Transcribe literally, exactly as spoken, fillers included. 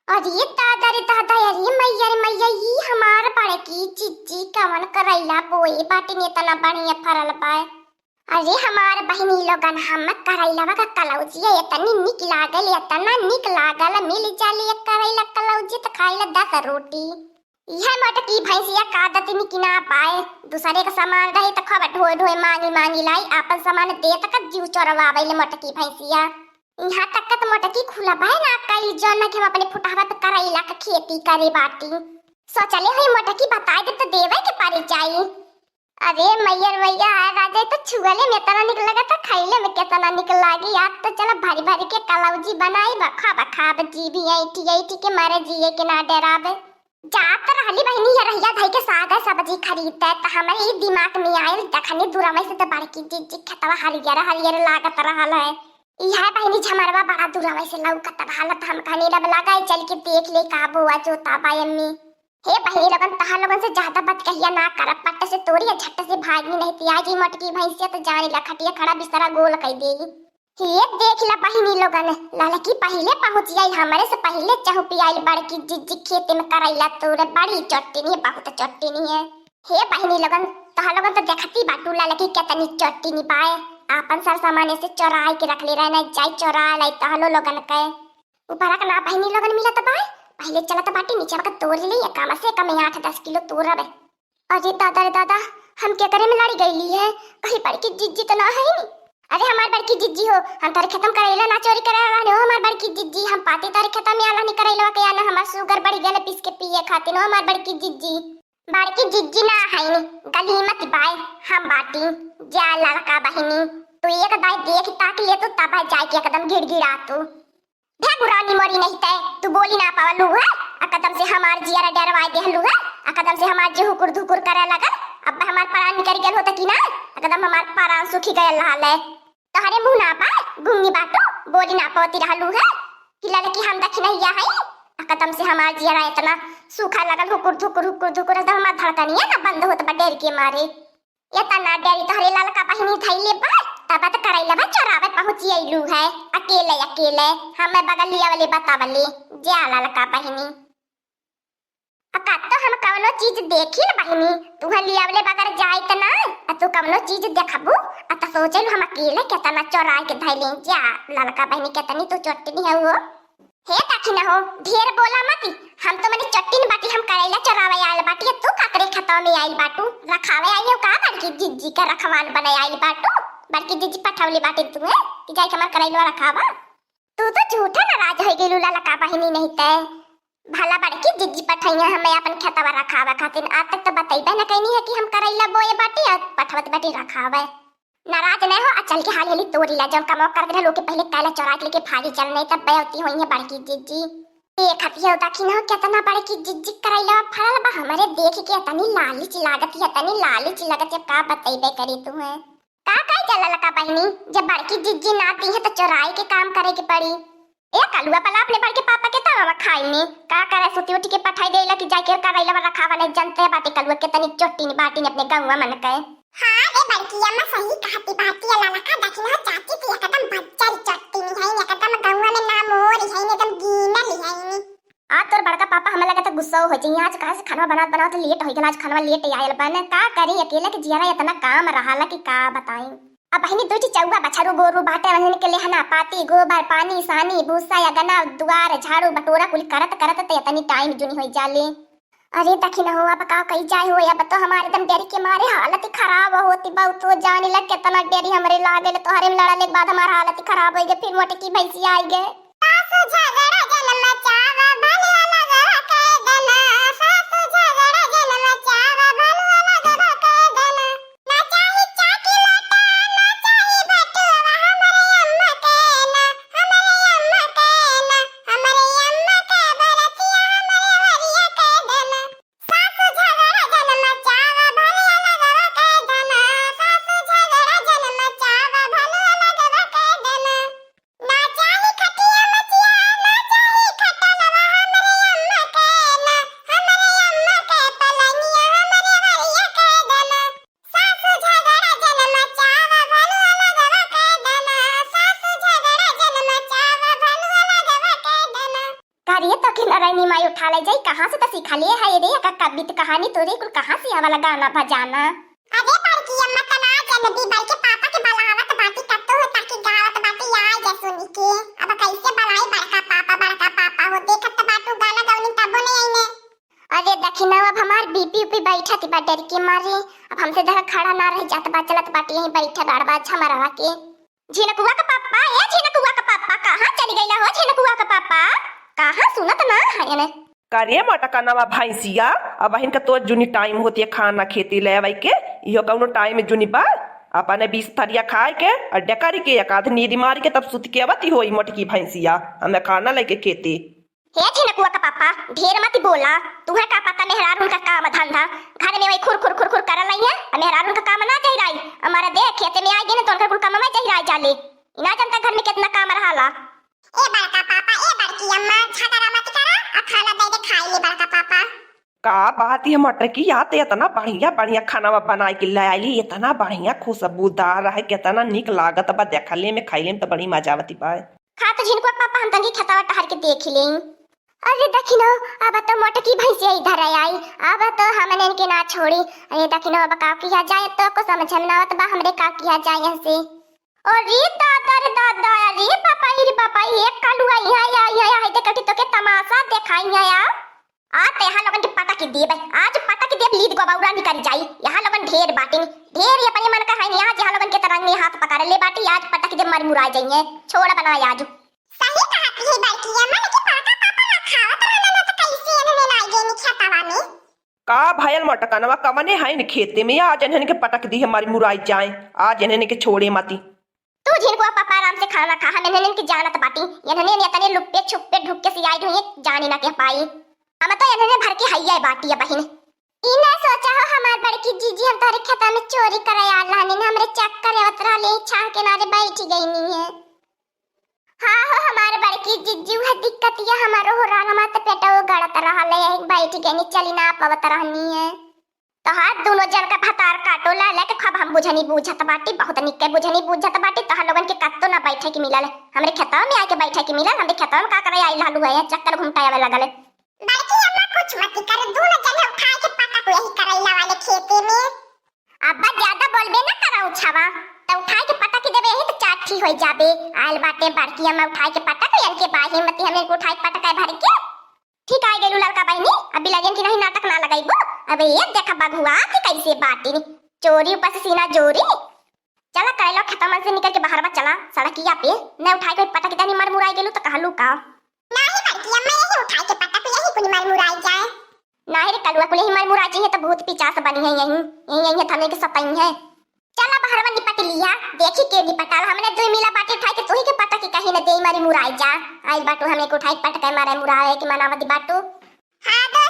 अरे दादा रे दादा, अरे मैया रे मैया, ई हमार बड़की जिज्जी कवन करैला बोए बाटिन, एतना बढ़िया फरल बा। अरे हमार बहिनी लोगन, हम करैलवा का कलौजिया एतनी निक लागल, एतना निक लागल, मिल जाले एक करैला कलौजी त खाइला दस रोटी। इहे मोटकी भैंसिया का दतिन कि ना पाए, दूसरे का सामान रहे त खूब ढोए ढोए मांगी मांगी लाई, आपन सामान दे तक जीव चोरवावे ले मोटकी भैंसिया। यहाँ तक त मोटकी खुला बाय ना कइल, जौन कि हम अपने फुटहवा पे करैला के खेती करे बाटी। सोचले होई मोटकी बताई दे त देवे के पड़ी जाई। अरे मैया रे मैया, हाय राजा, ई त छुअले में एतना निक लगत, खइले में केतना निक लागी। आज त चल भरी भरी के कलौजी बनाई, बखा बखा अब जी भी ऐठी ऐठी के मारे जिए के ना डरावे। जात रहली बहिनी ये रहिया धई के साग है सब्जी खरीदे, त हमरे ई दिमाग में आयल, देखनी दूरवा से त बड़की जिज्जी खेतवा हरियर हरियर लागत रहल है। इहे बहिनी झमरवा बड़ा दूरवा से लौकत रहल, त हम कहनी अब लगाई चल के देख ले का बोआ जोता बा एम्मी। हे बहिनी लोगन, तहा लोगन से ज्यादा बतकहिया ना करब, पट से तोरी आ झट से भागी, नहीं त आ जाई मोटकी भैंसिया त जानी ला खटिया खड़ा बिस्तरा गोल कई देई। हे देख ला बहिनी लोगन, ललकी पहिले पहुँच आई, हमरे से पहिले चहुपी आई बड़की जिज्जी खेते में करैला तोरे, बड़ी चट्टिनी है, बहुत चट्टिनी है। हे बहिनी लोगन, तहा लोगन त देखती बाटू ललकी केतनी चट्टिनी बाय, आपन सर सामान से चोराई के रख ले रहे, नहीं जाई चोरा लाई तहलो लोगन के। ऊपरा के ना बहिनी लोगन मिलत बाय, पहिले चलत बाटी नीचे का तोड़ ले, कम से कम आठ दस किलो तोड़ब। अरे दादा रे दादा, हम केकरे में लड़ी गईली है, कहीं बड़की जिज्जी त ना है नी। अरे हमार बड़की जिज्जी हो, हम तारे खेतम करैला ना चोरी करे रहने हो, हमार बड़की जिज्जी, हम पाती तारे खेतम में आला नहीं करैलवा के आना, हमार शुगर बढ़ गया पीस के पिए खातिर हो, हमार बड़की जिज्जी। बड़की जिज्जी ना है नी, गली मत बाय, हम बाटी, जा ललका बहिनी, तू एक बार देख ताक ले तू तब जाए के एकदम गिड़गिड़ा तू। भे गुरानी मोरी नहीं तै, तू बोली ना पावलू है, आ कदम से हमार जियरा डरवाए देहलू है, आ कदम से हमार जी हुकुर धुकुर करे लगल, अब हमार परान निकल गल होता कि ना, आ कदम हमार परान सुखी गयल रहल है। तोहरे मुँह ना बा, गुंगी बाटू, बोली ना पावती रहलू है, कि ललकी हम दखिनैया है, आ कदम से हमार जियरा इतना सूखा लगल, हुकुर धुकुर, हुकुर धुकुर, एकदम हमार धड़कनिया ना बंद होत बा डर के मारे। एतना डेरी तोहरे ललका बहिनी धइले बा, तब त करैलवा चोरावे पहुँची अइलू है, अकेले अकेले, हमें बगलिया वाली बतावली, जा ललका बहिनी। आ का तो हम कवनो चीज देखी न बहिनी, तुहे लियावले बगैर जाई त ना, आ तू कवनो चीज देखबू, आ त सोचेलू हम अकेले केतना चोराई के धइली, जा ललका बहिनी केतनी तू चोट्टिन है हो। हे दखिना हो, ढेर बोला मती। हम तो मने चट्टिन बाटी, हम करैला चोरावे आयल बाटी, तू काकरे खेतवा में आइल बाटू, रखावे आइल हो का बड़की जिज्जी का रखवाल बने आइल बाटू? बड़की जिज्जी पठौली बाटी तू है कि जाइके हमार करैलवा रखावा? तू तो झूठा नाराज होइ गइलू ललका बहिनी नहीं तै। भला बड़की जिज्जी पठैया हमें अपन खेतवा रखावे खातिर, आज तक तो बतैबे न कैनी है कि हम करैला बोए बाटी और पठवत बाटी रखावे। नाराज नहीं हो, आ चल के हाली हाली तोरी ला, जौन कमवा कर देना लोग के पहले कैला चोरा के लेके भागी चल, नहीं तब बेवती होई है बड़की जिज्जी। देखत ही हो दखिना हो, केतना बड़की जिज्जी करैला फरल बा, हमरे देख के इतनी लालिच लागत है, इतनी लालिच लागत है, का बतैबे करी तू है। का कही जा ललका बहिनी, जब बड़की जिज्जी ना दी है तो चोराई के काम करे के पड़ी। ए कलुआ, पला अपने बड़के पापा के तवा खाई ने। का करे, सुती उठी के पठाई देला कि जाके करैला रखावा, नहीं जनते बाटे कलुआ केतनी चोट्टिन बाटिन अपने गौवा मन के। हाँ रे बड़की अम्मा, सही कहती बाटी है ललका, दखिना चाची की एकदम बज्जर चोट्टिन है, एकदम गौवा में नामोर है, एकदम गीनल है। आज तोर बड़का पापा हमें लगता गुस्सा हो जाइए, आज कहाँ से खाना बनात बनात लेट हो गया, आज खाना लेट आयल बन, का करी अकेले के जियरा इतना काम रहा कि का बताई। अब बहिनी दुइ ठे चौवा बछरू गोरू बाटे, उन्हन के लेहना पाती, गोबर, पानी, सानी, भूसा, अगना, दुआर, झाड़ू, बटोरा कुल करत करत ते इतनी टाइम जुनी होई जाले। अरे दखिना हो, अब का कही जाए हो, अब तो हमारे एकदम डेरी के मारे हालत ही खराब होती, बहुत हो जाने लग केतना डेरी हमरे लागे ले, तोहरे में लड़ले के बाद हमार हालत ही खराब होई गए, फिर मोटकी भैंसिया आई गए। सासु झगड़ा जन मचावा, भलुआ लगवा कह देना। सासु झगड़ा जन मचावा, भलुआ लगवा कह देना। ना चाही चाकी लोटा, ना चाही बटुआ, हमरे अम्मा के ना, हमरे अम्मा के ना, हमरे अम्मा के बरतिया, हमरे हरिया कह देना। सासु झगड़ा जन मचावा, भलुआ लगवा कह देना। सासु झगड़ा जन मचावा, भलुआ लगवा कह देना। ना चाही खटिया मचिया, ना चाही नारायणी माई उठा ले जाई, कहाँ से त सीखा ले है रे, का कवित कहानी तोरे कुल कहाँ से आवा लगा गाना बजाना? अरे बड़की अम्मा, तना जल्दी बड़के पापा के बलावत बाटी, कत्तो हो ताकि गावत बाटी, आ जा सुनी के। अब कैसे बलाई बड़का पापा, बड़का पापा हो, देखत त बाटू गाना गौनी तबो नहीं आईने। अरे दखिना, अब हमार बीपी उपी बैठत बा डर के मारे, अब हमसे धर खड़ा ना रह जात बा, चलत बाटी यहीं बैठे बाड़ बा झमरवा के। झिनकुआ का पापा, ए झिनकुआ का पापा, कहाँ चली गईला हो झिनकुआ का पापा? कहाँ सुनत ना है एने? का रे मोटकनवा भैंसिया, अबहिन का तोर जुनी टाइम होती है खाना खेती ले आवे के, इहो कौनो टाइम जुनी बा? अपने बीस थरिया खाए के और डेकरी के एक आध नींद मार के तब सुत के आवती होई मोटकी भैंसिया, हमें खाना लेके खेती। हे झिनकुआ का पापा, ढेर मत बोला। तुहे का पता मेहरारून का काम धंधा, घर में वही खुर खुर खुर खुर करल रही है, आ मेहरारून का काम ना जहिराई। हमारा देख खेते में आई गई ना तो उनका कुल काम में जहिराई जाले। इना जनता घर में कितना काम रहाला। ए बड़का पापा, ए बड़की अम्मा, झगड़ा मत करा, आ खाना दे दे खाई ले बड़का पापा। का बात है मटकी, या तो इतना बढ़िया बढ़िया खाना बनाए के ले आइली, इतना बढ़िया खुशबूदार है, कितना निक लागत बा, देखले में खैले में तो बड़ी मजा आवती बा। खा तो झिनकुआ पापा, हम तंगी खेतवा टहर के देख लें। अरे दखिनो, अब तो मोटकी भैंसिया इधर आई, अब तो हमने इनके ना छोड़ी। अरे दखिनो, अब का किया जाए, तो को समझ में ना आवत बा हमरे का किया जाए ऐसे। अरे दादा रे दादा, अरे बापा रे बापा, ये कालुआ यहाँ, यहाँ, यहाँ, यहाँ, देख कि तो के तमाशा देखाई है यार। आज तो यहाँ लोगन के पटक देब, आज पटक देब, लीद गोबौरा निकल जाई। यहाँ लोगन ढेर बाटिन, ढेर ये अपने मन का है, यहाँ जहाँ लोगन के तरंग में हाथ पकड़ ले बाटी, आज पटक देब, मर मुरा जाइए, छोड़ बनाए आज। सही कहत ही बड़की अम्मा, लेकिन बड़का पापा ना खावत रहलन, तो कैसे इन्होंने ना गए खेतवा में? का भयल मोटकनवा, कवने है इन खेते में, आज इन्हन के पटक दी हमारी मुराई जाए, आज इन्हन के छोड़े मती। तू झिनकुआ पापा आराम से खाना खा, हम इन्हन के जानत बाटी, इन्हन इतने लुप्पे छुप्पे ढुक के सियाई हुई, जाने ना के पाई। हम तो इन्हन भर के हइया बाटी है बहिन। ई ना सोचा हो हमार बड़की जीजी, हम तोहरे खेता में चोरी करे आल रहनी, हमरे चक्कर आवत रहले, छाह के नारे बैठ गईनी है। हाँ हो हमार बड़की जीजी, वह दिक्कत ये हमारो हो रहल, हमार तो पेटो गड़त रहल है, बैठ गईनी, चली ना पावत रहनी है। तो हाथ दोनों जन का भतार काटो ला लेके खूब हम बुझनी बूझत बाटी, बहुत निक के बुझनी बूझत बाटी, तोहर लोगन के कत्तो ना बैठे के मिलल, हमरे खेतवा में आके बैठे के मिलल, हमरे खेतवा में का करे आइल रहलू है, चक्कर घुमटाए आवे लगल। बड़की अम्मा कुछ मत कर, दोनों जने उठाए के पटक यही करैला वाले खेते में। अब्बा ज्यादा बोलबे ना करा उछावा, त उठाए के पटक देबे यही तो चाठी हो जाबे। आइल बाटे बड़की अम्मा उठाए के पटक, इनके बाही मती हम इनको उठाए के पटक है भर के। ठीक आ गेलू लड़का बहिनी, अब बिलरियन की नहीं नाटक ना लगाइबो। अबे ये देखा बघुआ कि कैसे बाटिन, चोरी ऊपर से सीना जोरी। चला करे लो खेतवा से निकल के बाहर बा, चला सड़किया पे न उठाए कोई पटक देनी मर मुराई गेलू तो कहलू का? नाही बड़की अम्मा, यही उठाए के पटक यही कुल मर मुराई जाए। नाही रे कलुआ, कुल यही मर मुराई जाए तो भूत पिचास बनी है यही, यही, यही थमे के सताई है। चला बहरवा निपट लिया, देखी के निपटाल, हमने दुई मिला बाटे उठाए के तोही के पटक के कहीं न दे मरी मुराई जा। आइल बाटू हमें के उठाए के पटक मारे मुराए के मनावत बाटू। हाँ दो